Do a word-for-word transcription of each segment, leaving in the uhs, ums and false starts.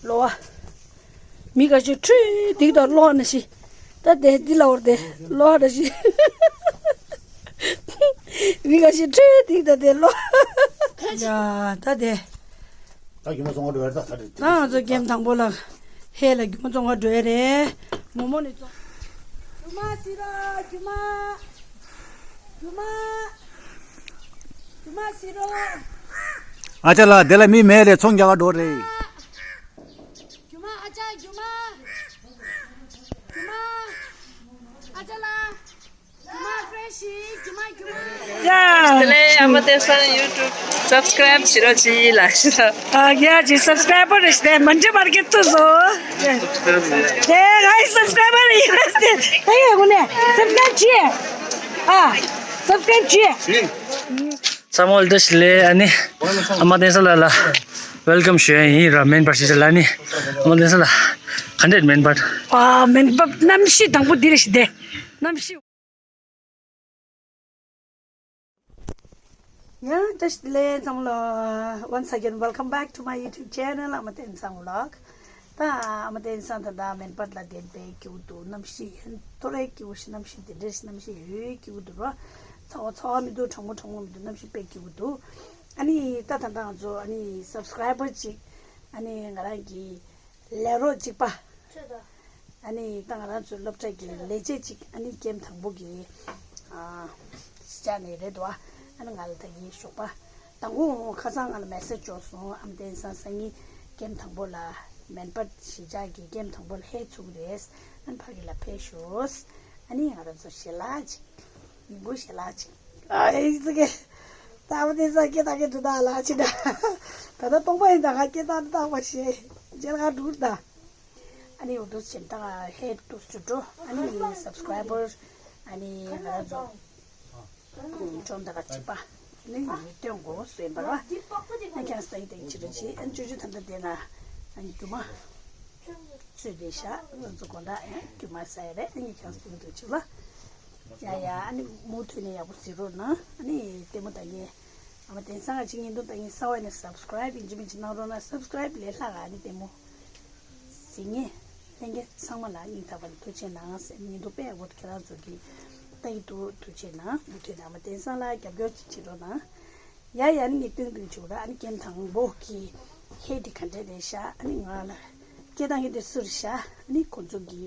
ལོ་བ། མི་ག་ཤོད་ཁྲུས་དིག་དང་ལོག་ན་ཤི། ད་དེ་འདི་ལ་འོར་དེ་ལོག་ན་ཤི། མི་ག་ཤོད་ཁྲུས་དིག་དང་དེ་ལོག་ཡ་ད་དེ། ད་རྒྱུ་མ་བཙོང་བ་འགྲོ་ཡ་རེད། ད་ད་ད་ང་ཚོ་ཀེམ་དང་པོ་ལ་ཧེ་ལ་རྒྱུ་མ་བཙོང་བ་འགྲོ་ཡ་རེད། མོ་མོ་ནི་བཙོང་། རྒྱུ་མ་སི་རོ་རྒྱུ་མ། རྒྱུ་མ། རྒྱུ་མ་སི་རོ། ཨ་ཅག་ལགས་དེ་ལ་མི་མེད་རེད། ཚོང་རྒྱག་ག་འགྲོ་རེད། རྒྱུ་མ་ཨ་ཅག་རྒྱུ་མ། རྒྱུ་མ། ཨ་ཅག་ལགས། རྒྱུ་མ་ཕེ་ཤི་རྒྱུ་མ་རྒྱུ་མ། ཡ། དེ་ལས་ཨ་མ་བསྟན་སང་ཡུ་ཊུབ་སབ་སི་ཀ་རེབ་བྱེད་རོགས་གྱིས་ལ་ཤི་ར། ཨ་རྒྱ་ཅི་སབ་སི་ཀ་རེབ་བར་རེ་ཤི་དེ་མན་ཇི་མར་ཀེ་ཊི་ཏུ་ཟོ། དེ་ང་ཡི་སབ་སི་ཀ་རེབ་བར་ཡིན་རེད་དེ། ད་ཡ་དངོས་གནས་སབ་སི་ཀ་རེབ་བྱེད། ཨ། སབ་སི་ཀ་རེབ་བྱེད། ཚང་མ་ལ་བཀྲ་ཤིས་བདེ་ལེགས། ཨ་ནི་ཨ་མ་བསྟན་སང་ལགས་ལ་ཝེལ་ཀམ་ཞུ་ཡ་ཡིན་ར། མེན་པར་ཞིག་ལ་ནི་ཨ་མ་བསྟན་སང་ལགས་ག་འདྲས་མེན་པར། ཨ་མེན་པར་གནམ་གཤིས་དང་པོ་འདི་རེད་ཤི་དེ། གནམ་གཤིས། ཡང་བཀྲ་ཤིས་བདེ་ལེགས་ཚང་མ་ལ། Once again welcome back to my YouTube channel ཨ་མ་བསྟན་སང་ཝི་ལོག་ད་ཨ་མ་བསྟན་སང་ད་ལྟ་མེན་པར་ལ་བསྡད་པའི་སྐྱིད་པོ་འདུག་གནམ་གཤིས་ཡང་ཐོ་རེ་སྐྱིད་པོ་ཞིག་གནམ་གཤིས་དེ་འདྲ་ཞིག་གནམ་གཤིས་ཡོད་སྐྱིད་པོ་འདུག་ར། ཚ་བ་ཚ་བ་མི་འདུག་གྲང་མོ་གྲང་མོ་མི་འདུག་གནམ་གཤིས་དཔེ་སྐྱིད་པོ་འདུག་ཨ་ནི་ད་ད་ལྟ་ང་ཚོ་ཨ་ནི་སབ་སི་ཀ་རེབ་བར་ཅིག་ཨ་ནི་ང་རང་གི་ལས་རོགས་གཅིག་པ། ཨ་ནི་ད་ང་རང་ཚོའི་སློབ་གྲྭ་གི་ལས་བྱེད་ཅིག་ཨ་ནི་ཀེམ་དང་པོ་གི་ཨ་ཅག་ནས་རེད་དོ། ཨ་ནི་ང་ལ་ད་གིན་ཞོགས་པ་དང་པོ་ཁ་སང་ང་ལ་མེ་སེ་ཇི་འབྱོར་སོང་། ཨ་མ་བསྟན་སང་སང་ཉིན་ཀེམ་དང་པོ་ལ་མེན་པར་གཞིས་ཆགས་ཀྱི་ཀེམ་དང་པོ་ལ་ཧེ་ཚུགས་རེད། ཨ་ནི་ཕ་གི་ལ་ཕེབས་ཤོག་ཨ་ནི་ང་རང་ཚོ་ཞལ་ལག་ཅིག་ཉིན་གུང་ཞལ་ལག་ཅིག་ཨ་ཨེ་ཟེར་གི་ད་ཨ་མ་བསྟན་སང་སྐད་བཏང་གི་འདུག་ད་ལག་ཅིག་ད་ད་ལྟ་སྟོང་པ་ཡིན་ད་ང་སྐད་བཏང་བཏང་བ་ཞེས་མཇལ་ཁ་འགྲུབ་ད། ཨ་ནི་འུ་ཐུག་ཕྱིན་ད་ཧེ་ཐུག་སུ་འགྲོ། ཨ་ནི་སབ་སི་ཀ་རེབ་བར་ཨ་ནི་ང་རང་ཚོ་ཁྲོམ་ད་ག་གཅིག་པ་ནི་ཡིན་སྟོན་དགོས་སུ་ཡིན་པ་ར། ཨ་ཁྱང་སྟ་ཡི་ཏེ་ཅི་ར་ཅི་ཨ་ཅོ་ཅོ་ད་ད་དེ་ན་ཨ་ནི་རྒྱུ་མ་ཚོས་དེ་ཤ་ང་ཚོ་དགོང་དག་ཨ་རྒྱུ་མ་ཟ་ཡ་རེད། ཨ་ནི་ཁྱང་སྟ་ཡི་ཏེ་ཅི་ལ། ཡ་ཡ་ཨ་ནི་མུ་མཐུད་ནས་ཡག་པོ་གཟིགས་རོགས་གནང་། ཨ་ནི་ལྟད་མོ་ལྟ་མཁན་ཨ་མ་བསྟན་སང་ཨ་ཅེ་བརྙན་ཐུང་ལྟ་མཁན་གསར་པ་ཡིན་ན་སབ་སི་ཀ་རེབ་ཡིན་གཅིག་མིན་གཅིག་གནང་རོགས་གནང་། སབ་སི་ཀ་རེབ་ལས་ལྷག་ཨ་ནི་ལྟད་མོ་གཟིགས་མཁན་ལྷན་རྒྱས་ཚང་མ་ལ་སྙིང་ཐག་པ་ནས་ཐུགས་རྗེ་གནང་ཟེར། བརྙན་ཐུང་དཔེ་ཡག་པོ་ཁྱེད་རང་ཚོ་གིས་ལྟ་གི་འདུག་ཐུགས་རྗེ་གནང་། མུ་མཐུད་ནས་ཨ་མ་བསྟན་སང་ལ་རྒྱབ་སྐྱོར་ཅིག་བྱེད་རོགས་གནང་། ཡ་ཡ་ཨ་ནི་ངས་སྟོན་སྟོན་བྱུང་ར། ཨ་ནི་ཀེམ་དང་པོ་གི་ཧེ་དེ་ག་འདྲ་རེད་ཤག་ཨ་ནི་ང་ལ་སྐད་བཏང་མཁན་དེ་སུ་རེད་ཤག་ཨ་ནི་ཁོང་ཚོ་གི་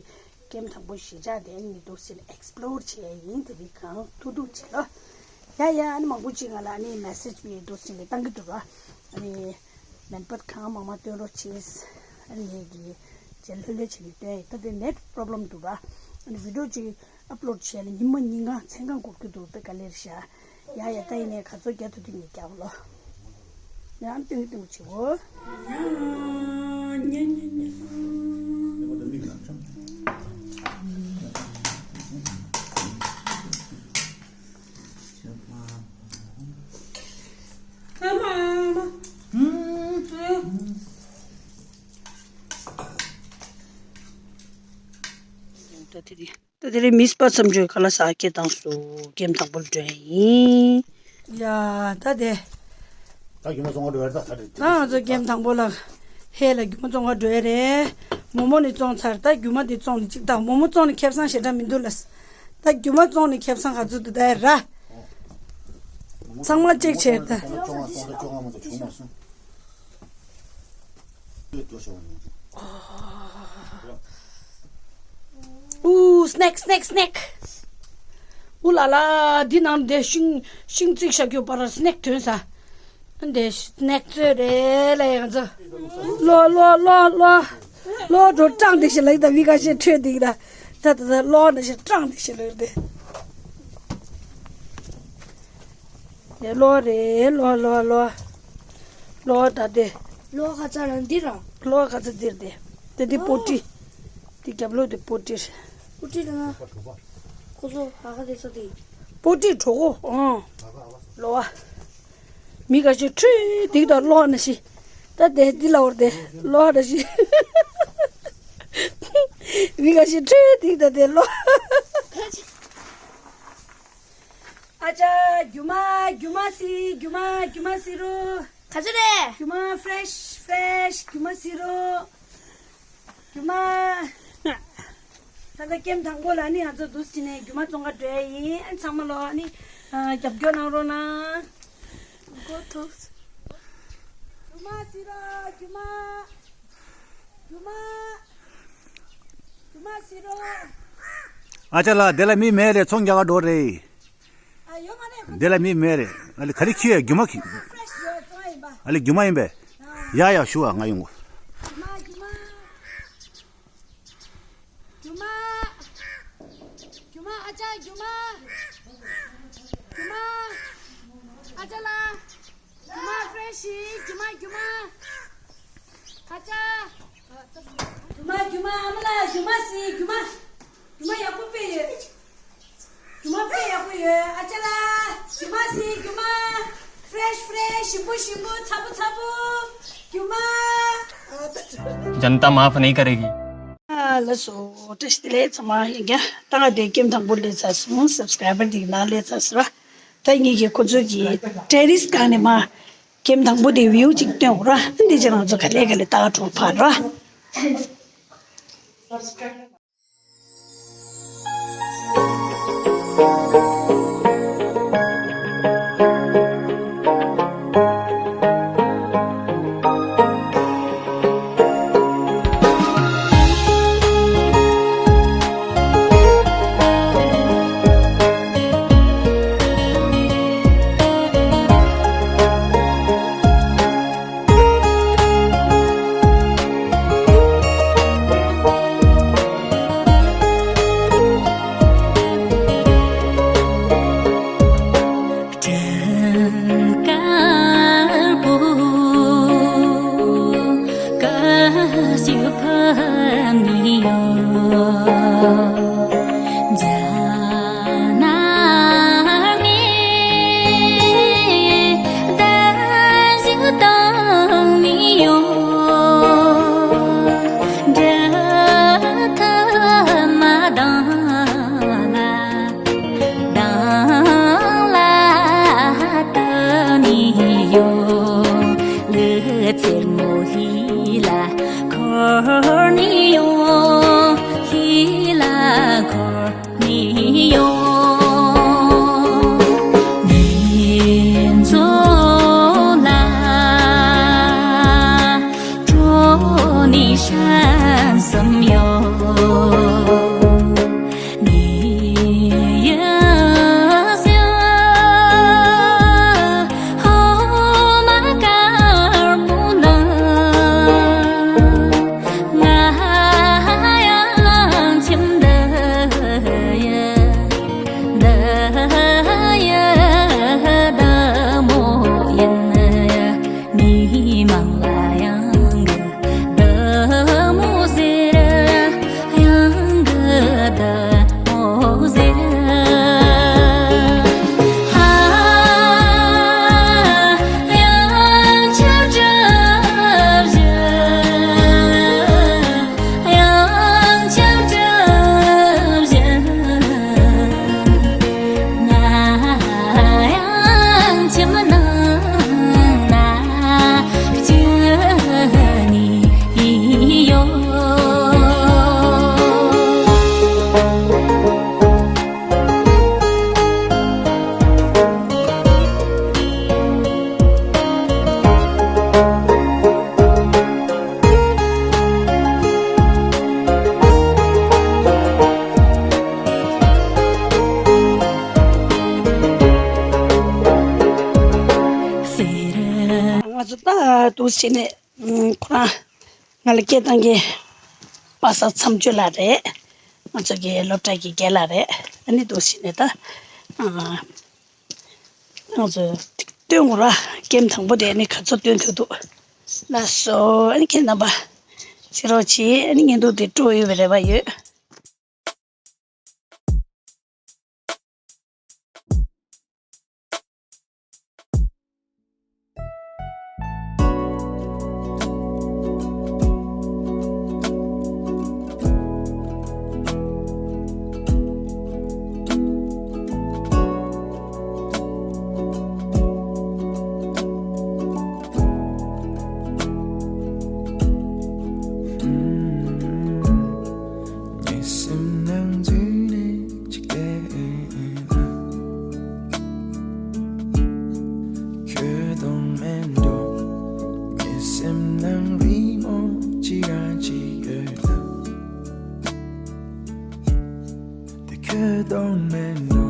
ཀེམ་དང་པོ་གཞིས་ཆགས་དེ་ཨ་ནི་ངས་འདུག་སེ་ཨེག་སི་པི་ལོར་བྱས་ཡིན། དེ་རིང་གང་ཐུག་ཐུག་བྱེད་ལོ། ཡ་ཡ་ཨ་ནི་མང་པོ་ཅིག་ང་ལ་ཨ་ནི་མེ་སེ་ཇི་མི་འདུག་སེ་ལས་བཏང་གི་འདུག་ར། ཨ་ནི་མེན་པར་གང་མང་མང་སྟོན་རོགས་བྱེད། ཨ་ནི་ངས་ཀྱི་རྗེས་ལྷོད་ལྷོད་བྱས་ནས་སྟོན་ཡིན། ད་དེ་ནེཊ་པོ་རོབ་ལེམ་འདུག་ར། ཨ་ནི་བི་ཌི་ཡོ་ཅིག་ཨབ་ལོཌ་བྱས་ལ་ཉི་མ་ཉིན་གང་མཚན་གང་འགོར་གྱི་འདུག་དཔེ་དཀའ་ལས་རེད་ཤག་ཡ་ཡ་ད་ཡིན་ནའི་ག་ཚོད་རྒྱག་ཐུབ་ཐུབ་ངས་རྒྱག་ལོ། ཡང་ཏིང་ཏིང་བྱེད་གོ། ཉན་ཉན་ཉན། ཨ་མ་ཨ་མ། ད་དེ་རིང་། ད་དེ་རིང་མིས་པ་མཚམས་གཅོད་ཁ་ལག་ཟ་སྐད་བཏང་སོང་། ཀེམ་དང་པོ་ལ་འགྲོ་ཡ་ཡིན། ཡ། ད་དེ། ད་རྒྱུ་མ་བཙོང་བར་འགྲོ་ཡ་རེད། ད་ད་རེད། ད་ང་ཚོ་ཀེམ་དང་པོ་ལ་ཧེ་ལ་རྒྱུ་མ་བཙོང་བར་འགྲོ་ཡ་རེད། མོག་མོག་ནི་བཙོང་ཚར། ད་རྒྱུ་མ་དེ་བཙོང་ནི་གཅིག་ད་མོག་མོག་བཙོང་ནི་ཁེ་བཟང་ཞེ་དྲག་མི་འདུག་ལ། ད་རྒྱུ་མ་བཙོང་ནི་ཁེ་བཟང་ག་ཚོད་འདུག་ད་ཡ་ར། ཚང་མ་ཅེག་བྱས་ད། ཨུ། སི་ནེག་སི་ནེག་སི་ནེག་ཨུ་ལ་ལ། འདི་ནང་འདི་ཤིང་ཤིང་བརྩིགས་བཞག་རྒྱུ་པར་སི་ནེག་ཐོན་ས། འདི་སི་ནེག་བཙོས་རེད་ལ་ཡང་ཚོ། ལོ་ལོ་ལོ་ལོ། ལོ་འགྲོ་སྐྲངས་དེ་ཞིག་ལ་ཡིན་ད་མི་ཁ་ཤས་འཕྲོད་དེ་ཡིན་ད། ད་ད་ད་ལོ་འདི་ཞིག་སྐྲངས་དེ་ཞིག་ལ་ཡིན་ད། དེ་ལོ་རེད། ལོ་ལོ་ལོ། ལོ་ད་དེ། ལོ་ག་ཚ་རང་འདི་ར། ལོ་ག་ཚ་འདིར་དེ། དེ་འདི་པོ་ཏི། དེ་རྒྱབ་ལོགས་དེ་པོ་ཏི་རེད། པོ་ཏི་རེད་ན། ཁོ་ཚོ་ཧ་ཧ་དེ་ས་དེ། པོ་ཏི་གྲོགས་པོ་ཨང་། ལོ་བ། མི་ག་ཤོད་ཁྲུས་དིག་དང་ལོ་ན་ཤི། ད་དེ་འདི་ལ་འོར་དེ་ལོ་ན་ཤི། མི་ག་ཤོད་ཁྲུས་དིག་དང་དེ་ལོ། ཨ་ཅག་རྒྱུ་མ་རྒྱུ་མ་སི་རྒྱུ་མ་རྒྱུ་མ་སི་རུ། ག་ཚོད་རེད། རྒྱུ་མ་ཕི་རེ་ཤི་ཕི་རེ་ཤི་རྒྱུ་མ་སི་རུ། རྒྱུ་མ། ད་ལྟ་ཀེམ་དང་པོ་ལ་ནི་ང་ཚོ་འདུག་སེ་བྱས་ནས་རྒྱུ་མ་བཙོང་ག་འགྲོ་ཡ་ཡིན། ཨ་ནི་ཚང་མ་ལོ་ཨ་ནི་རྒྱབ་སྐྱོར་གནང་རོགས་གནང་། མགོ་ཐོག་རྒྱུ་མ་བསིལ་རོགས། རྒྱུ་མ། རྒྱུ་མ། རྒྱུ་མ་བསིལ་རོགས། ཨ་ཅག་ལགས། དེ་ལ་མི་མེད་རེད། ཚོང་རྒྱག་ག་འགྲོ་རེད། ཨ་ཡོད་མ་རེད། ཁོ་དེ་ལ་མི་མེད་རེད། ཨ་ལེ་ག་རེ་ཁྱི་ཡ་རྒྱུ་མ་ཁྱི། ཕ་རེ་ཤི་ཡོད་ཚོང་ཡིན་པ། ཨ་ལེ་རྒྱུ་མ་ཡིན་པས། ཡ་ཡ་ཞུ་བ་ང་ཡོང་གོ། རྒྱུ་མ་རྒྱུ་མ། རྒྱུ་མ། རྒྱུ་མ་ཨ་ཅག་རྒྱུ་མ། རྒྱུ་མ། ཨ་ཅག་ལགས། རྒྱུ་མ་ཕ་རེ་ཤི། རྒྱུ་མ་རྒྱུ་མ། ཨ་ཅག་རྒྱུ་མ་རྒྱུ་མ། ཨ་མ་ལགས་རྒྱུ་མ་བསིལ། རྒྱུ་མ། རྒྱུ་མ་ཡག་པོ་དཔེ་ཡོད། རྒྱུ་མ་དཔེ་ཡག་པོ་ཡོད། ཨ་ཅག་ལགས། རྒྱུ་མ་བསིལ། རྒྱུ་མ་ཕ་རེ་ཤི་ཕ་རེ་ཤི། ཞིམ་པོ་ཞིམ་པོ། ཚ་པོ་ཚ་པོ། རྒྱུ་མ། जनता माफ नहीं करेगी। ཨ་ལགས་སོ། བཀྲ་ཤིས་བདེ་ལེགས་ཚང་མ། ཡིན་ཀྱང་ད་ང་དེ་ཀེམ་དང་པོ་སླེབས་ཚར་སོང་། སབ་སི་ཀ་རའི་བར་དེ་གི་ནང་སླེབས་ཚར་སོང་ར། ད་ངེད་ཀྱིས་ཁོ་ཚོ་གི་ཊེ་རེ་སི་སྒང་ནས་མར་ཀེམ་དང་པོ་དེ་བིའུ་ཅིག་སྟོན་དགོས་ར། འདི་རྗེས་ལ་ང་ཚོ་ག་ལེ་ག་ལེ་ལྟ་ག་འགྲོ་ཕར་ར། ང་ཚོ་ད་འདུག་སེ་བྱས་ནས་ཁོ་རང་ང་ལ་སྐད་བཏང་མཁན་པ་སངས་མཚམས་གཅོད་ལགས་རེད། ང་ཚོ་གི་སློབ་གྲྭ་གི་རྒན་ལགས་རེད། ཨ་ནི་འདུག་སེ་བྱས་ནས་ད་ང་ཚོ་སྟོན་དགོས་ར། ཀེམ་དང་པོ་དེ་ཨ་ནི་ག་ཚོད་སྟོན་ཐུབ་འདུག་ལགས་སོ། ཨ་ནི་ཁྱེད་རྣམ་པ་གཟིགས་རོགས་གྱིས། ཨ་ནི་བརྙན་ཐུང་དེ་སྤྲོ་ཡོད་པའི་རེ་བ་ཡོད། གཏོང་མེད་ནོ།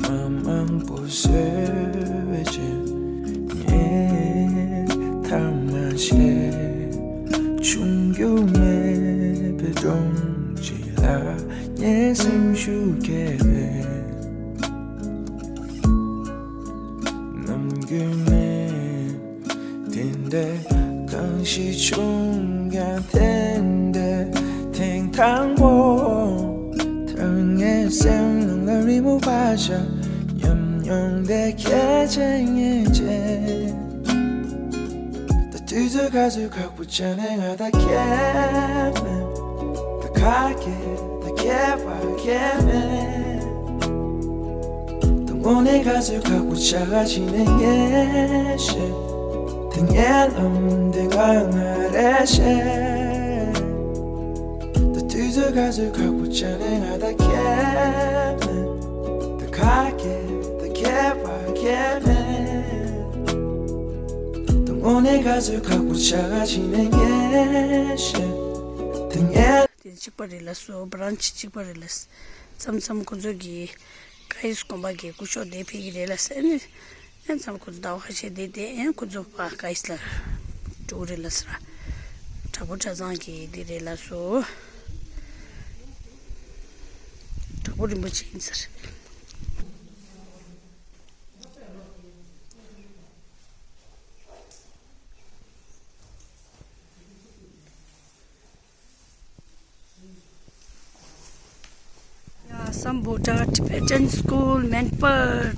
མ་མང་པོ་བཟོས་པའི་རྗེས། ངས་ཐ་མ་ཤེས། ཆུང་རྒྱུ་མེད་པའི་སྒྲོམ་གཅིག་ལ། ངའི་སེམས་ཤུགས་སྐྱེས་པའི་ནམ་རྒྱུན་མེད། དེ་འདྲའི་གང་ཞིག་བྱུང་ཀྱང་། དེ་འདྲའི་ཐེངས་དང་པོ། ཐར་ངའི་སེམས་ནང་ལ་རི་མོ་བ་ཤ། ཉམས་མྱོང་དེ་ཁྱེད་ཅན་ངེས་ཅན། ད་དུས་ཚོད་ག་ཚོད་ཁག་པོ་ཆགས་ནས། ང་ད་ཁྱེད་མེད། ད་ཁ་སྐད་ད་ཁྱད་པར་ཁྱེད་མེད། དངོས་གནས་ག་ཚོད་ཁག་པོ་ཆགས་ཀྱིན་ནས། ངས་ཤེས། དེ་ངའི་ལམ་དེ་ང་ང་རེད་ཤེས། ད་དུས་ཚོད་ག་ཚོད་ཁག་པོ་ཆགས་ནས། ང་ད་ཁྱེད་མེད། ད་ཁ་སྐད་ད་ཁྱད་པར་ཁྱེད་མེད། ད་དངོས་གནས་ག་ཚོད་ཁག་པོ་ཆགས་ཀྱིན་ནས། ངས་ཤེས། དེ་ངའི། དེ་གཅིག་པ་རེད་ལ་སོ། བ་རང་ཆི་གཅིག་པ་རེད་ལ། མཚམས་མཚམས་ཁོ་ཚོ་གི་ག་ཡིས་དགོན་པ་གི་སྐུ་ཞབས་དེ་ཕེབས་ཀྱི་རེད་ལ་ཟེར་ནས། ཨེ་མཚམས་ཁོ་ཚོ་ཟླ་བ་ཁ་ཤས་བསྡད་དེ། ཨེ་ཁོ་ཚོ་ཕར་ག་ཡིས་ལ་འགྲོ་གི་རེད་ལ་ཟེར། དྲག་པོ་གྲྭ་ཚང་གི་འདི་རེད་ལ་སོ། དྲག་པོ་རིན་པོ་ཆེ་ཡིན་ཟེར། ཡ། སམ་བྷོ་ཊ་ཊི་བེ་ཊན་སི་ཀུལ་མན་པར།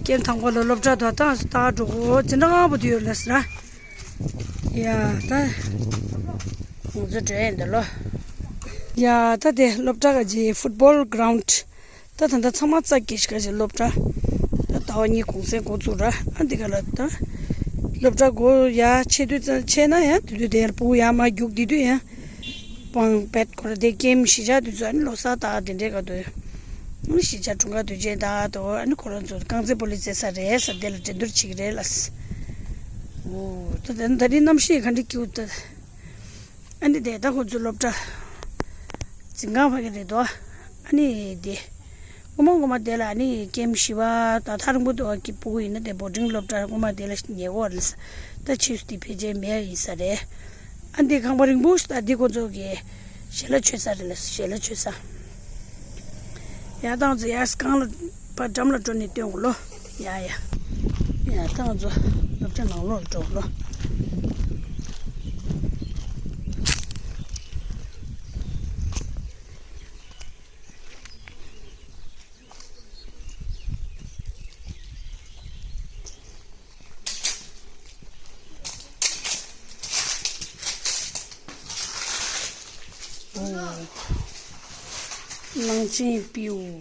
ཀེམ་དང་པོ་ལ་སློབ་གྲྭ་དུ་ད་ལྟ་འགྲོ་གོ། ཅི་འདྲ་ངང་པོ་དུ་ཡོད་ལ་ཟེར། ཡ་ད། ང་ཚོ་འགྲོ་ཡིན་ད་ལོ། ཡ་ད་དེ་སློབ་གྲྭ་ག་ཅི་ཕུཊ་བོལ་གྷ་རའུན་ཌི། ད་ད་ལྟ་ཚང་མ་རྩ་འགེངས་ཤིག་ག་ཅི་སློབ་གྲྭ། ད་ཟླ་བ་གཉིས་གུང་སེང་འགོ་བཙུགས་ར། ཨ་འདི་ག་ལ་ད། སློབ་གྲྭ་འགོ་ཡ་ཆེ་དུས་ཙམ་ཆེ་ན་ཡང་དུས་དུས་དེར་སྤུ་ཡ་མ་རྒྱུག་དེ་དུས་ཡང་། པང་པད་ཁོ་ར་དེ་ཀེམ་གཞིས་ཆགས་དུས་ཚོད། ཨ་ནི་ལོ་གསར་དང་དེ་འདྲའི་ག་དུས། ཨ་ནི་གཞིས་ཆགས་འཁྲུངས་སྐར་དུས་ཆེན་དང་དོ། ཨ་ནི་ཁོ་རང་ཚོ་རྐང་རྩེད་སྤོ་ལོ་རྩེ་ས་རེད་ཟེར་དེ་ལ་འགྲན་བསྡུར་བྱེད་ཀྱི་རེད་ལ། འོ་ད་ད་ད་རིང་གནམ་གཤིས་ག་འདྲ་སྐྱིད་འདུག་ད། ཨ་ནི་དེ་ད་ཁོ་ཚོའི་སློབ་གྲྭ་འཛིན་ཁང་ཕ་གི་རེད་དོ། ཨ་ནི་དེ་སྔོན་མ་སྔོན་མ་དེ་ལ་ཨ་ནི་ཀེམ་བཞི་པ་ད་ཐག་རིང་པོ་དུ་བ་གི་སྤུ་གུ་ཡིན་ན་དེ་བོར་ཌིང་སློབ་གྲྭ་སྔོན་མ་དེ་ལ་ཉེ་བོ་རེད་ས། ད་ཕྱིས་སུ་དེ་ཕལ་ཆེར་མེད་ཡིན་ས་རེད། ཨ་འདི་ཁང་པ་རིང་པོ་ཞིག་ད་འདི་ཁོ་ཚོ་གི་ཞལ་ལག་མཆོད་ས་རེད་ལ། ཞལ་ལག་མཆོད་ས། ཡ་ཏང་ཙི་ཡ་སྒང་ལ་ཕར་འགྲམ་ལ་འགྲོ་ནས་སྟོན་དགོས་ལོ། ཡ་ཡ། ཡ་ཏང་ཙི་སློབ་གྲྭ་ནང་ལོགས་ལ་འགྲོ་ལོ། གླང་ཆེན་སྤྲེའུ།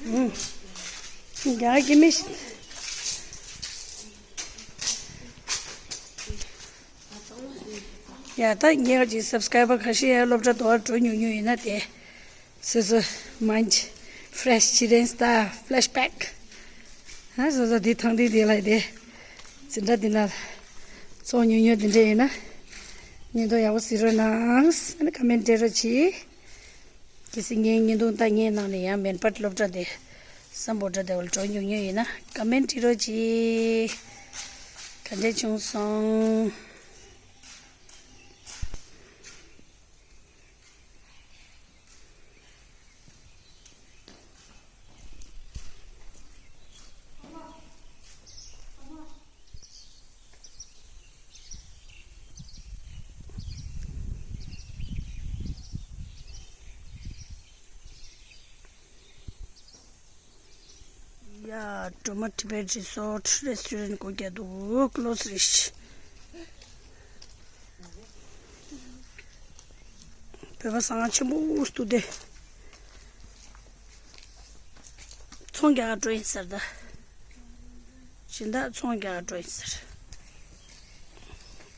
ཨུམ། རྒྱ་གི་མི། ཡ་ད་ངེད་ཀྱི་སབ་སི་ཀ་རའི་བར་ཁ་ཤས་ཡ་སློབ་གྲྭ་དུ་བ་འགྲོ་མྱོང་མྱོང་ཡིན་ན་དེ། སོ་སོ་mind fresh children's ད་flashback ཧ་སོ་སོ་དེ་ཐང་དེ་དེ་ལ་དེ་འཛིན་གྲྭ་དེ་ན་ཚོགས་ཉུང་ཉུང་དེ་འདྲ་ཡིན་ན་བརྙན་ཐུང་ཡག་པོ་གཟིགས་རོགས་གནང་། ཨ་ནི་ཀ་མེན་ཊི་སྤྲད་རོགས་གྱིས། གལ་སྲིད་ངའི་བརྙན་ཐུང་ལྟ་མཁན་ནང་ནས་ཡང་མན་པར་སློབ་གྲྭ་དེ་སམ་བྷོ་ཊ་དེ་བ་ལ་འགྲོ་མྱོང་མྱོང་ཡིན་ན་ཀ་མེན་ཊི་བྲིས་རོགས་གྱིས། ག་འདྲས་བྱུང་སོང་། ཡ། སྒྲོལ་མ་Tibet Resort Restaurant སྒོ་རྒྱག་འདུག་ཀློ་སི་རེད། བོད་པ་ཟ་ཁང་ཆེན་པོ་འདུག་སྟེ། ཚོང་རྒྱག་ག་འགྲོ་ཡིན་ཟེར་ད། སྦྱིན་བདག་ཚོང་རྒྱག་ག་འགྲོ་ཡིན་ཟེར།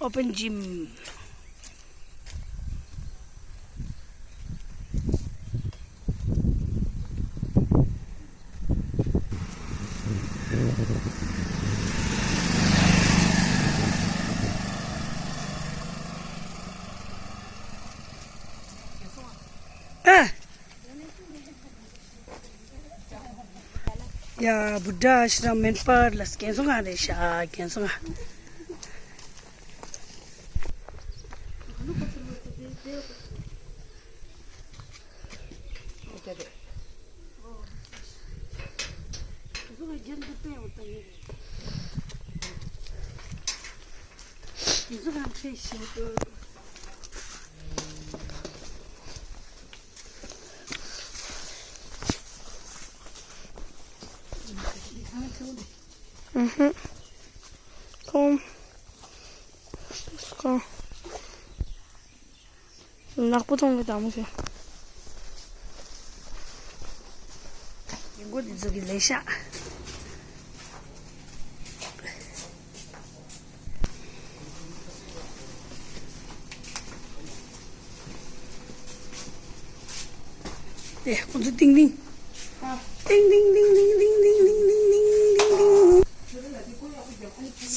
Open gym. ཡ། བུ་ཌ་ཨ་ཤ་རམ་མེན་པར་ལ་རྒན་གསོ་ཁང་རེད་ཤག་རྒན་གསོ་ཁང་། ཁོང་ཁོང་ནག་པོ་མཐོང་གི་དང་མོ་ཟེར། ཡིན་གོ་འདི་ཚོ་གི་ལས་ཤག་དེ་ཁོང་ཚོ་ཏིང་ཏིང་། ཏིང་ཏིང་།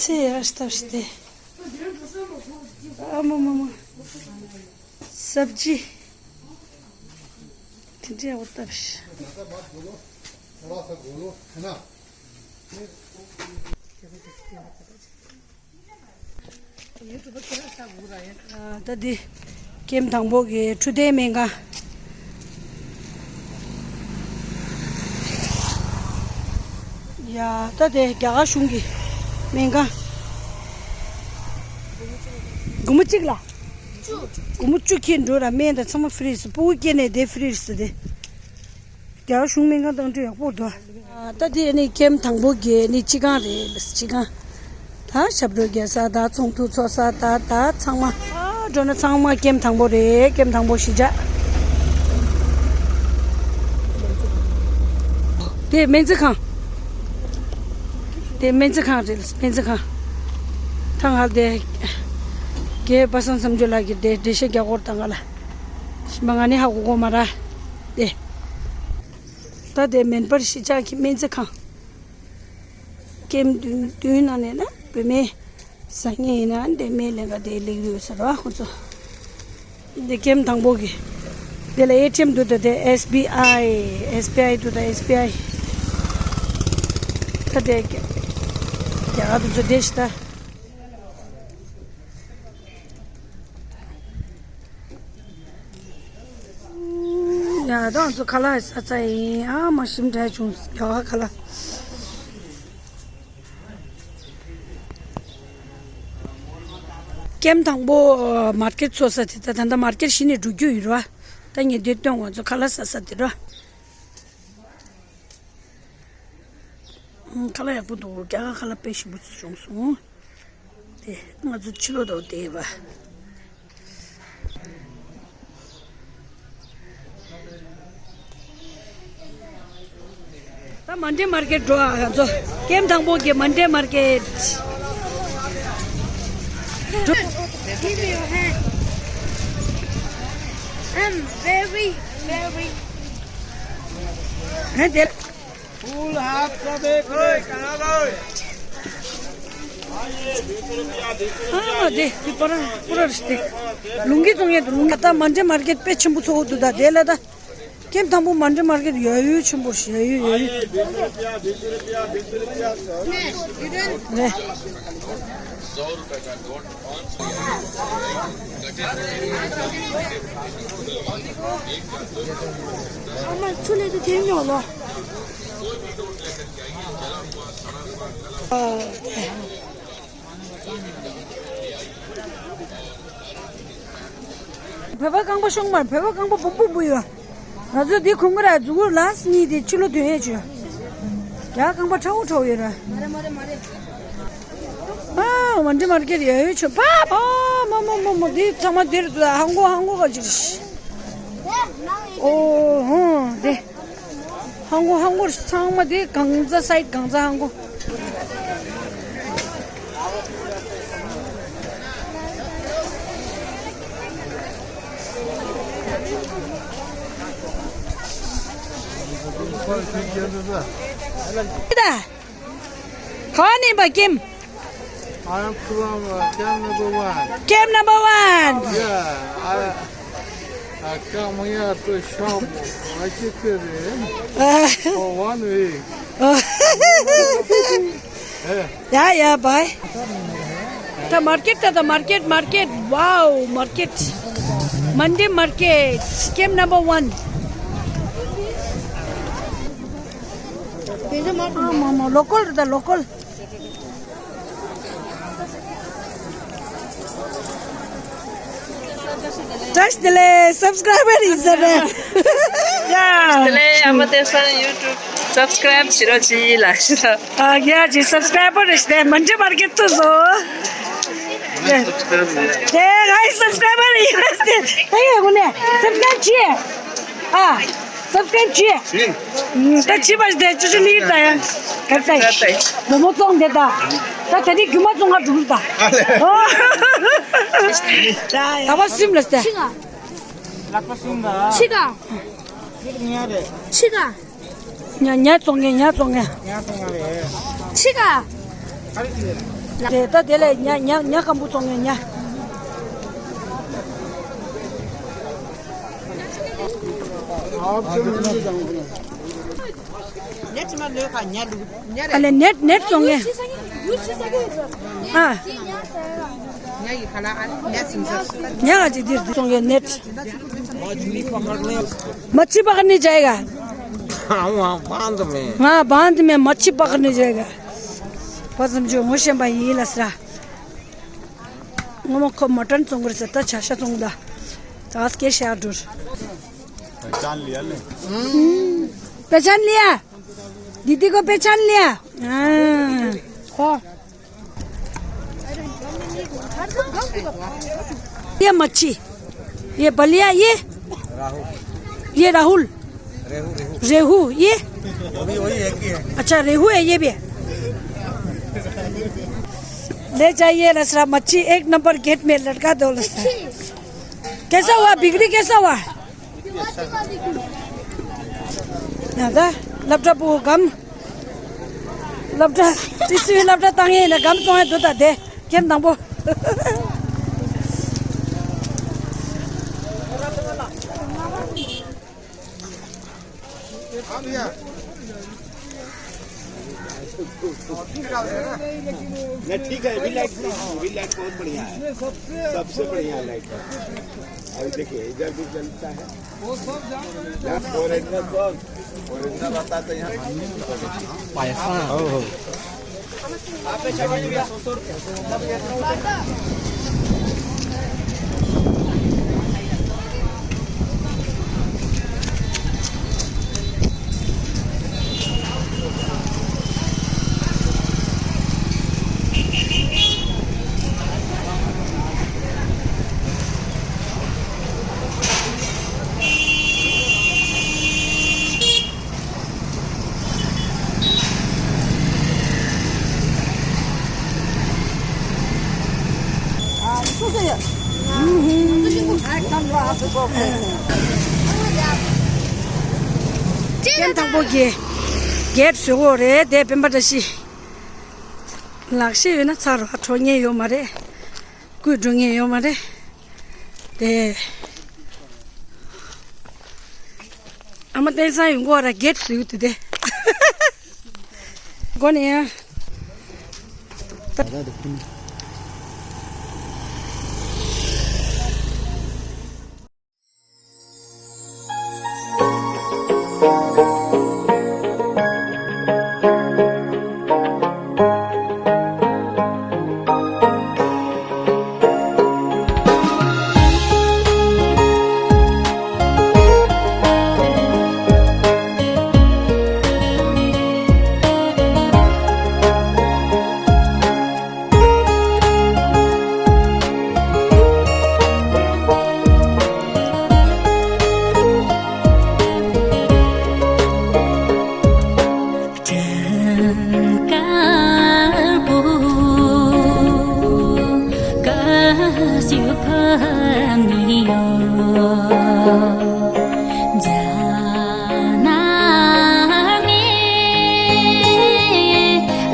ཚེ་ཡར་ལྟ་ཞིག་སྟེ། ཨ་མ་མ་མ། སབ་ཇི། དེ་འདྲའི་འོ་སྟབས་ཤིག་ད་འདི་ཀེམ་དང་པོ་གི་འཕྲོད་བསྟེན་སྨན་ཁང་། ཡ། ད་དེ་རྒྱ་གར་གཞུང་གི་སྨན་ཁང་། སྒོར་མོ་གཅིག་ལ། སྒོར་མོ་བཅུ་ཁྱེར་འགྲོ་ར། སྨན་དང་ཚང་མ་ཧྥི་རི་རེད་ཟེར། སྤུ་གུ་སྐྱེས་ནས་དེ་ཧྥི་རི་རེད་ཟེར་དེ། རྒྱ་གཞུང་སྨན་ཁང་གཏོང་འཕྲོད་ཡག་པོ་འདུག་ད་དེ་ནི་ཀེམ་དང་པོ་གི་ནི་སྤྱི་ཁང་རེད། སྤྱི་ཁང་། ད་ཞབས་བྲོ་རྒྱག་ས་དང་ཚོགས་འདུ་ཚོགས་ས་དང་ད་ཚང་མ། ཨ་འགྲོ་ན་ཚང་མ་ཀེམ་དང་པོ་རེད། ཀེམ་དང་པོ་གཞིས་ཆགས། དེ་སྨན་རྩིས་ཁང་། དེ་སྨན་རྩིས་ཁང་རེད། སྨན་རྩིས་ཁང་། ཐང་ཧལ་དེ། རྒན་པ་སངས་བསམ་སྦྱོར་ལགས་ཀྱིས་དེ་འགྲེལ་བཤད་རྒྱག་སྐོར་དང་ག་ལ། ཞིམ་པ་ང་ནི་ཧ་གོ་གོ་མ་ར། དེ། ད་དེ་མེན་པར་གཞིས་ཆགས་ཀྱི་སྨན་རྩིས་ཁང་། ཀེམ་བདུན་བདུན་ནང་ནས་ན་བུད་མེད་ཟ་མཁན་ཡིན་ན་དེ་སྨན་ལེན་ག་དེ་ལེགས་ཡོད་ཟེར་བ་ཁོ་ཚོ། དེ་ཀེམ་དང་པོ་གི། དེ་ལ་ཨེ་ཊི་ཨེམ་འདུག་ད་དེ་ཨེས་བི་ཨའི། ཨེས་བི་ཨའི་འདུག་ད་ཨེས་བི་ཨའི། ད་དེ་རྒྱ་གར་དུ་ཚོ་བསྡད་ཤི་ད། ཡ་ད་ང་ཚོ་ཁ་ལག་ཟ་ཚར་ཡིན། ཨ་མ་ཞིམ་དྲགས་བྱུང་། ཡ་ཁ་ལག་ཀེམ་དང་པོ་མར་ཀེཊ་ཚོགས་ས་དེ། ད་ད་ལྟ་མར་ཀེཊ་གཞི་ནས་འགྲོ་རྒྱུ་ཡིན་ར། ད་ངས་འདིར་སྟོན། ང་ཚོ་ཁ་ལག་ཟ་ས་དེ་ར། ཁ་ལག་ཡག་པོ་འདུག་རྒྱ་གར་ཁ་ལག་དཔེ་ཞིམ་པོ་བྱུང་སོང་། དེ་ང་ཚོ་ཕྱི་ལོགས་དང་བསྡད་པ། ད་མན་ཌེ་མར་ཀེཊ་འགྲོ་ཨ། ང་ཚོ་ཀེམ་དང་པོ་གི་མན་ཌེ་མར་ཀེཊ་འགྲོ། Give me your hand. I'm very, very. ཧན་དེ། Full half का देख रहे। ཨ་མ་དེ་དེ་པ་ར་པུ་ར་རི་སྟེ། ལུང་གི་ཙོང་ཡ་དུ་ལུང་ག་ད་མན་ཌེ་མར་ཀེཊ་དཔེ་ཆེན་པོ་ཚོགས་འདུག་ད་དེ་ལ་ད། ཀེམ་དང་པོ་མན་ཌེ་མར་ཀེཊ་ཡ་ཡུལ་ཆེན་པོ་ཞིག་ཡ་ཡུལ་ཡ་ཡུལ། རེད། ཨ་མ་ཆུ་ལས་དུ་དེ་ཉོ་ལོ། བོད་པ་རྐང་པ་ཤོང་མར། བོད་པ་རྐང་པ་སྦོམ་སྦོམ་པོ་ཡོད། ང་ཚོ་འདི་གོང་གི་ར་མཛུ་གུར་ལངས་གཉིས་དེ་ཕྱི་ལོགས་ཐོན་ཡས་བྱོས། ཡ་རྐང་པ་ཁྲ་བོ་ཁྲ་བོ་ཡོད་ར། ཨ་མན་ཌེ་མར་ཀེཊ་ཡ་ཡོད་བྱོས་པ། ཨ་མ་མ་མ་མ། འདི་ཚང་མ་འདིར་འདུག་ཧང་གོ་ཧང་གོ་ག་ཅིག་ཨོ་ཧོ་དེ། ཧང་གོ་ཧང་གོ་ཚང་མ་དེ་གང་ཚ་སའིཌ་གང་ཚ་ཧང་གོ། ག་ནས་པ་ཀེམ། I am from uh, camp number one. Camp number one. Yeah, I, I come here to shop. I check it in for one week. Yeah, yeah, bye. The market, the market, market. Wow, market. Monday market. Scam number one. Local, the local. བཀྲ་ཤིས་བདེ་ལེགས། སབ་སི་ཀྲའི་བར་ཡིན་ས་རེད། ཡ། བདེ་ལེགས། ཨ་མ་བསྟན་སྲུང་ཡུ་ཊུབ་སབ་སི་ཀྲའིབ་བྱེད་རོགས་གྱིས་ལ་ཞུ་ད། ཨ་ཡ་ཇི་སབ་སི་ཀྲའི་བར་རེད་ཤི་དེ་མན་ཇི་མར་ཀེཊ་ཏུ་བཟོ། དེ་ངའི་སབ་སི་ཀྲའི་བར་ཡིན་ས་དེ་ད་ཡོད་གོ་ནས་སབ་སི་ཀྲའིབ་བྱེད། ཨ། སབ་སི་ཀྲའིབ་བྱེད། ད་བྱེད་པ་དེ་ཅི་ཅི་ལི་ད་ཡང་གར་ད་ཡང་མོ་མོ་བཙོང་དེ་ད། ད་ད་དེ་རྒྱུ་མ་བཙོང་ག་འགྲོ་གི་ད། ད་བ་སིམ་ལ་སྟེ། ལག་པ་སིམ་ད། ཕྱི་ག་ཕྱི་ག་ཉ་རེད། ཕྱི་ག་ཉ་ཉ་བཙོང་ངེ་ཉ་བཙོང་ངེ། ཉ་བཙོང་ངེ་རེད། ཕྱི་ག་ཨ་རི་ཅི་རེད། དེ་ད་དེ་ལས་ཉ་ཉ་ཉ་སྐམ་པོ་བཙོང་ངེ་ཉ། ཨ་ལེ་ནེཊ་ནེཊ་བཙོང་ངེ། ཨ། ཉ་ག་ཅིག་འདིར་བཙོང་ངེ་ནེཊ། मच्छी पकड़ने जाएगा। हाँ, वहाँ बांध में। हाँ, बांध में मच्छी पकड़ने जाएगा। བ་ཙམ་ཅུ་ངོ་ཤེས་པ་ཡིན་ལ་སྲ། ངོ་མ་ཁོ་མ་ཊན་བཙོང་གི་རེད་ཟེར་ད་ཆ་ཤ་བཙོང་ད། ད་སྐད་ཤ་འགྲོ། पहचान लिया ने? हम्म, पहचान लिया? दीदी को पहचान लिया? हाँ। ཁོ། ये मच्छी, ये बलिया, ये राहुल। ये राहुल। रेहू, रेहू। रेहू, ये? वो भी वही एक ही है। अच्छा, रेहू है ये भी। ले जाइए लसरा मच्छी, एक नंबर गेट में लटका दो लसरा। कैसा हुआ बिक्री, कैसा हुआ? ཡ་ད་སློབ་གྲྭ་པོ་སྒམ། སློབ་གྲྭ་ཏི་སི་བི་སློབ་གྲྭ་བཏང་ཡས་ན་སྒམ་བཙོང་ཡས་འདུག་ད་དེ་ཁྱེད་དང་པོ། नहीं, ठीक है, अभी लाइट, अभी लाइट बहुत बढ़िया है, सबसे बढ़िया लाइट है। अभी देखिए, इधर भी जलता है। यहाँ ओरिजिनल सॉन्ग, ओरिजिनल होता तो यहाँ पानी नहीं पड़ता। སྐྱེམས་དང་པོ་གི་གེ་ཊི་བཟོས་ཡོད་རེད་དེ། སྤེན་པ་བཀྲ་ཤིས་ལག་ཤེས་ཡོད་ན་ཚར་རོ། ཨ་འཕྲོ་ངེས་ཡོད་མ་རེད། སྐུད་འགྲོ་ངེས་ཡོད་མ་རེད་དེ། ཨ་མ་བསྟན་སྲུང་ཡོང་གོ་ར་གེ་ཊི་བཟོས་ཡོད་དེ། སྒོ་ནས་ཡ། དཀར་པོ་དཀར་ཞིག་ཕ་མི་ཡོང་། རྒྱ་ནག་ནས་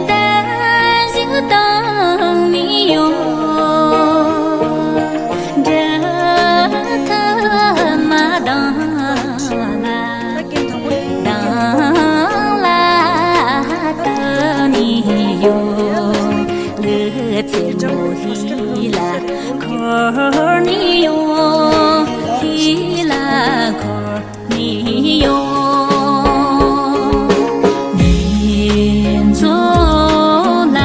ཟླ་ཞིག་གཏོང་མི་ཡོང་། འདྲ་ཐ་མ་དང་ལ་དང་ལ། འཁོར་ནི་ཡོང་། ཧི་ལ་འཁོར་ནི་ཡོང་། ཉིན་ཚོ་ལ་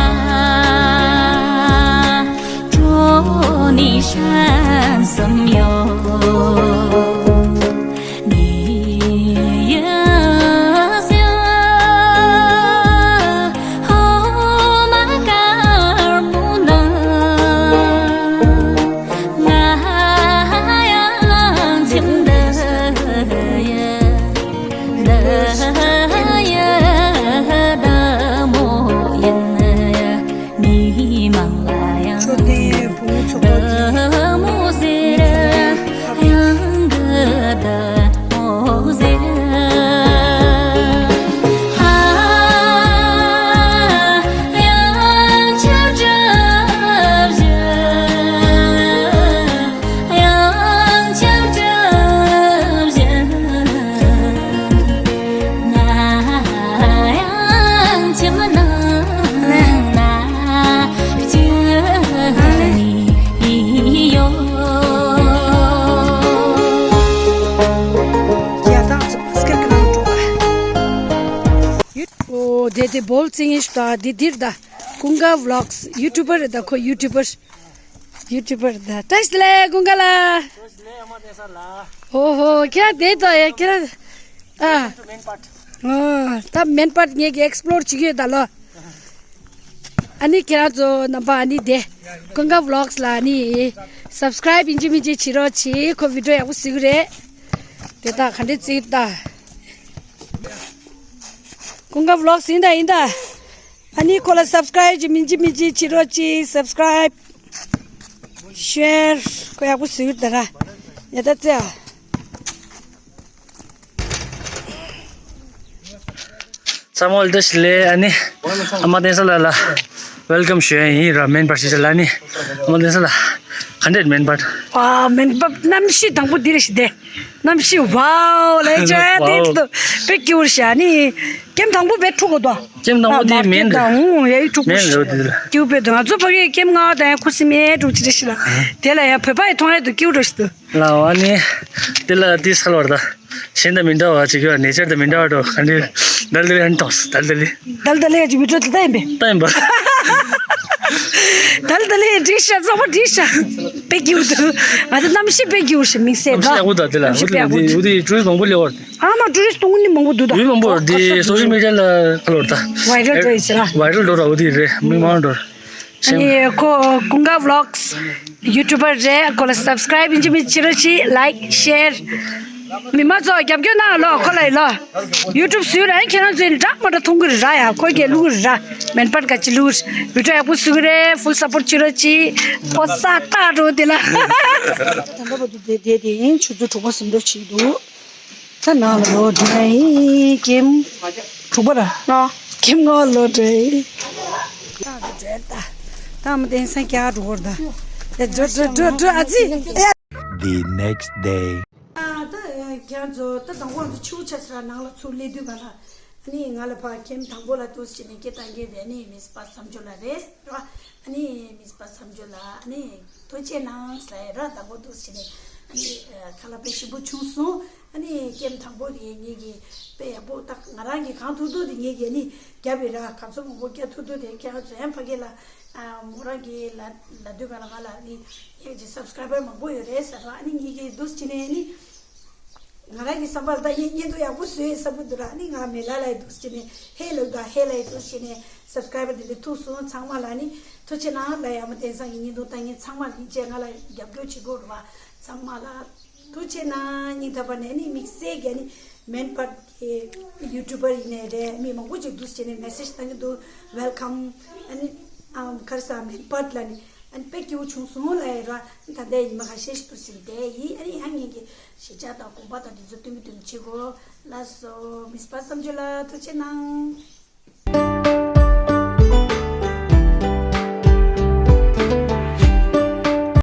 འགྲོ་ནི་ཧྲན་སམ་ཡོང་། ནི་ཡ་སི་ཡ། ཧོ་མ་དཀར་པོ་ན། ང་ཡང་ཁྱིམ་འདི་ཡ། འདི་ཡ་བདག་མོ་ཡིན་ཡ། མི་མང་ལ་ཡང་བདག་མོ་ཟེར། ཡང་གི་བདག་མོ་ཟེར། ཧ། ཡང་ཆ་གྲབས་བཞག། ཡང་ཆ་གྲབས་བཞག། ང་ཡང་ཁྱིམ་ནང་ན་སྐྱིད་ནི་ཡོད། རྒྱ་སྟག་ཚོ་བ་སྐད་ཀྱི་ནང་འགྲོ་བ། ཡུ། ཨོ་དེ་དེ་བོལ་ཚིག་ངེས་ཤུ་ད་དེ་འདིར་ད་ཀུན་དགའ་ཝི་ལོག་སི་ཡུ་ཊུ་བར་ད་ཁོ་ཡུ་ཊུ་བར། ཡུ་ཊུ་བར་ད་བཀྲ་ཤིས་བདེ་ལེགས་ཀུན་དགའ་ལགས། ཨོ་ཧོ་ཁྱེད་རང་དེ་ད་ཡ་ཁྱེད་རང་ཨ། ཨོ་ད་མེན་པར་ངེད་ཀྱི་ཨེག་སི་པོ་ལོར་བྱེད་ཀྱི་ཡོད་ད་ལོ། ཨ་ནི་ཁྱེད་རང་ཚོ་རྣམ་པ་ཨ་ནི་དེ་ཀུན་དགའ་ཝི་ལོག་སི་ལ་ཨ་ནི་སབ་སི་ཀ་རའིབ་ཡིན་གཅིག་མིན་གཅིག་བྱེད་རོགས་གྱིས། ཁོ་བི་ཌི་ཡོ་ཡག་པོ་བཟོ་གི་རེད། དེ་དག་ག་འདྲས་བརྩིས་ད། ཀུན་དགའ་ཝི་ལོག་སི་ཡིན་ད་ཡིན་ད། ཨ་ནི་ཁོ་ལ་སབ་སི་ཀ་རའིབ་ཅིག་མིན་གཅིག་མིན་གཅིག་བྱེད་རོགས་གྱིས། སབ་སི་ཀ་རའིབ། ཤེར། ཁོ་ཡག་པོ་བཟོས་ཡོད་ད་ར། ཡ་ད་ཙེ་ཨ། ཚང་མ་ལ་བཀྲ་ཤིས་བདེ་ལེགས། ཨ་ནི་ཨ་མ་བསྟན་འཛིན་ལགས་ལ་ཝེལ་ཀམ་ཞུ་ཡ་ཡིན་ར། མེན་པར་ཞིག་ལ་ནི་ཨ་མ་བསྟན་འཛིན་ལགས་ག་འདྲས་མེན་པར། ཨ་མེན་པར་གནམ་གཤིས་དང་པོ་འདི་རེད་ཤི་བདེ། གནམ་གཤིས་ཝའོ་ལས་ཅོ་ཡ་དེ་ཝའོ། དེ་དཔེ་སྐྱིད་པོ་ཞིག་ནི། ཀེམ་དང་པོ་བས་འཁྲུག་གོ་དོ། ཀེམ་དང་པོ་དེ་མེན་རེད། ཨ་ཡ་འཁྲུག་པོ་མེན་ཞིག་རེད་དེ། སྐྱིད་པོ་དོ། ང་ཚོ་ཕ་གིའི་ཀེམ་ལྔ་དང་ཡ་ཁུ་སིམ་མེ་འཁྲུག་ཅི་རེད་ཤི་ལ། དེ་ལ་ཡ་བོད་པ་ཡི་མཐོང་ཡ་དུ་སྐྱིད་པོ་འགྲོ་ཞིག་དུ། ལ་བ་ནི་དེ་ལ་དེ་སལ་བར་ད་གཞན་དང་མི་འདྲ་བ་ཅིག་ཡོད། ནེ་ཅར་དང་མི་འདྲ་བ་འགྲོ་ག་འདྲི་དལ་དལ་ཡ་ནི་ཏོག་དལ་དལ་ཡ། དལ་དལ་ཡ་ཅི་བི་ཌི་ཡོ་དེ་ལྟ་ཡིན་པས། ལྟ་ཡིན་པ། དལ་དལ་ཡ་འགྲིག་ཤ་ཚང་མ་འགྲིག་ཤ། དཔེ་སྐྱིད་པོ་འདུག་ང་ཚོ་གནམ་གཤིས་དཔེ་སྐྱིད་པོ་ཞིག་དམིགས་བསལ་གནམ་གཤིས་ཡག་པོ་འདུག་དེ་ལ་གནམ་གཤིས་དཔེ་ཡག་པོ་འདུག་འོ་དེ་ཊུ་རི་སི་མང་པོ་སླེབས་པ་རེད། ཨ་མ་ཊུ་རི་སི་སྟོང་ནི་མང་པོ་འདུག་ད། ཡུལ་མང་པོ་རེད་དེ་སོ་ཤལ་མི་ཌི་ཡ་ལ་ཁ་ལོ་རེད་ད། ཝའི་རལ་འགྲོ་ཡིན་ཟེར་ལ། ཝའི་རལ་འགྲོ་ར་འོ་དེ་རེད་མི་མང་འགྲོ་ར། ཨ་ནི་ཁོ་ཀུན་དགའ་ཝི་ལོག་སི་ཡུ་ཊུ་བར་རེད། ཁོ་ལ་སབ་སི་ཀ་རའིབ་ཡིན་གཅིག་མིན་གཅིག་བྱེད་རོགས་གྱིས། ལའིཀ་ཤེར། མི་མང་ཚོ་རྒྱབ་སྐྱོར་གནང་ལོ། ཁོ་ལ་ཡིན་ལོ། ཡུ་ཊུབ་བཟོས་ར་ཁྱེད་རང་ཚོས་འདྲ་མ་འདྲ་མཐོང་གི་ར་ཡ། ཁོ་གི་ལུག་ར། མེན་པར་ག་ཅི་ལུག་བི་ཌི་ཡོ་ཡག་པོ་བཟོ་གི་རེད། ཕུལ་སབ་པོར་བྱེད་རོགས་གྱིས། ཁོ་ས་རྟགས་འགྲོ་དེ་ལ། ད་ལྟ་བར་དུ་བསྡད་བསྡད་དེ་ཡིན། ཆུ་ཚོད་དྲུག་པ་ཟིན་འགྲོ་བྱེད་ཀྱི་འདུག་ད་ནང་ལ་ལོག་འགྲོ་ཡ་ཡིན། ཀེམ་དྲུག་པ་ར། ཨ། ཀེམ་ལྔ་པ་ལོག་འགྲོ་ཡ་ཡིན། ད་ད་ད་ད་མ་བསྟན་སང་རྒྱག་འགྲོ་བར་ད། ད་འགྲོ་འགྲོ་འགྲོ་འགྲོ་ཨ་ཙི། The next day. ཨ་ད་ཁྱེད་རང་ཚོ་ད་དང་པོ་ང་ཚོ་ཕྱི་པོ་ཆ་ཚང་ནང་ལ་ཚུར་སླེབས་དུས་ག་ལ། ཨ་ནི་ང་ལ་ཕར་ཀེམ་དང་པོ་ལ་འདུག་སེ་བྱས་ནས་སྐད་བཏང་མཁན་དེ་ཨ་ནི་མིས་པ་བསམ་སྦྱོར་ལགས་རེད་ར། ཨ་ནི་མིས་པ་བསམ་སྦྱོར་ལགས་ཨ་ནི་ཐུགས་རྗེ་གནང་ཟེར་ཡ་ར། དང་པོ་འདུག་སེ་བྱས་ནས་ཨ་ནི་ཁ་ལག་དཔེ་ཞིམ་པོ་བྱུང་སོང་། ཨ་ནི་ཀེམ་དང་པོ་དེ་ངེད་ཀྱིས་དཔེ་ཡག་པོ་ད་ང་རང་གིས་གང་ཐུབ་ཐུབ་དེ་ངེད་ཀྱིས་ཨ་ནི་རྒྱབ་པའི་ར། ག་ཚོད་མང་པོ་རྒྱག་ཐུབ་ཐུབ་དེ་ཁྱེད་རང་ཚོ་ཡང་ཕ་གི་ལ་མོ་རང་གིས་ལ་ལ་དུས་ག་ལ་ང་ལ་ཨ་ནི་ངེད་ཀྱི་སབ་སི་ཀ་རའི་བར་མང་པོ་ཡོད་རེད་ཟེར་ར། ཨ་ནི་ངེད་ཀྱིས་འདུག་སེ་བྱས་ནས་ཨ་ནི། ང་རང་གི་བསམ་པར་ད་ཡིན་བརྙན་ཐུང་ཡག་པོ་བཟོས་ཡོད་བསམ་གྱི་འདུག་ར། ཨ་ནི་ང་མེ་ལ་ལ་ཡི་འདུག་སེ་བྱས་ནས་ཧེ་ལོ་ད་ཧེ་ལ་ཡི་འདུག་སེ་བྱས་ནས་སབ་སི་ཀ་རའི་བར་དེ་འདྲ་ཐུག་སོང་། ཚང་མ་ལ་ནི་ཐུགས་རྗེ་གནང་ལ། ཡ་མ་བསྟན་སང་གི་བརྙན་ཐུང་ལྟ་མཁན་ཚང་མ་ལ་ཡིན་གཅིག་ང་ལ་རྒྱབ་སྐྱོར་བྱེད་དགོས་རེད་བ། ཚང་མ་ལ་ཐུགས་རྗེ་གནང་། སྙིང་ཐག་པ་ནས་ནི་དམིགས་བསལ་གྱི་ནི་མེན་པར་གྱི་ཡུ་ཊུབ་པར་ཡིན་ནའི་རེད། མི་མང་པོ་ཅིག་འདུག་སེ་བྱས་ནས་མེ་སེ་ཇི་བཏང་གི་འདུག་ཝེལ་ཀམ། ཨ་ནི་ཨམ་ག་རེ་ཟེར་མེན་པར་ལ་ནི། ཨ་ནི་དཔེ་སྐྱིད་པོ་བྱུང་སོང་ལ་ཡ་ར། ད་ལྟའི་ཉི་མ་ཁ་ཤས་ཤིག་འདུག་སེ་བསྡད་ཡིན། ཨ་ནི་ཡང་ངེད་ཀྱི་གཞིས་ཆགས་དང་དགོན་པ་དང་དེ་ཚོ་སྟོན་གྱི་སྟོན་གྱི་བྱེད་དགོས་ལགས་སོ། མིས་པ་བསམ་སྦྱོར་ལགས་ཐུགས་རྗེ་གནང་།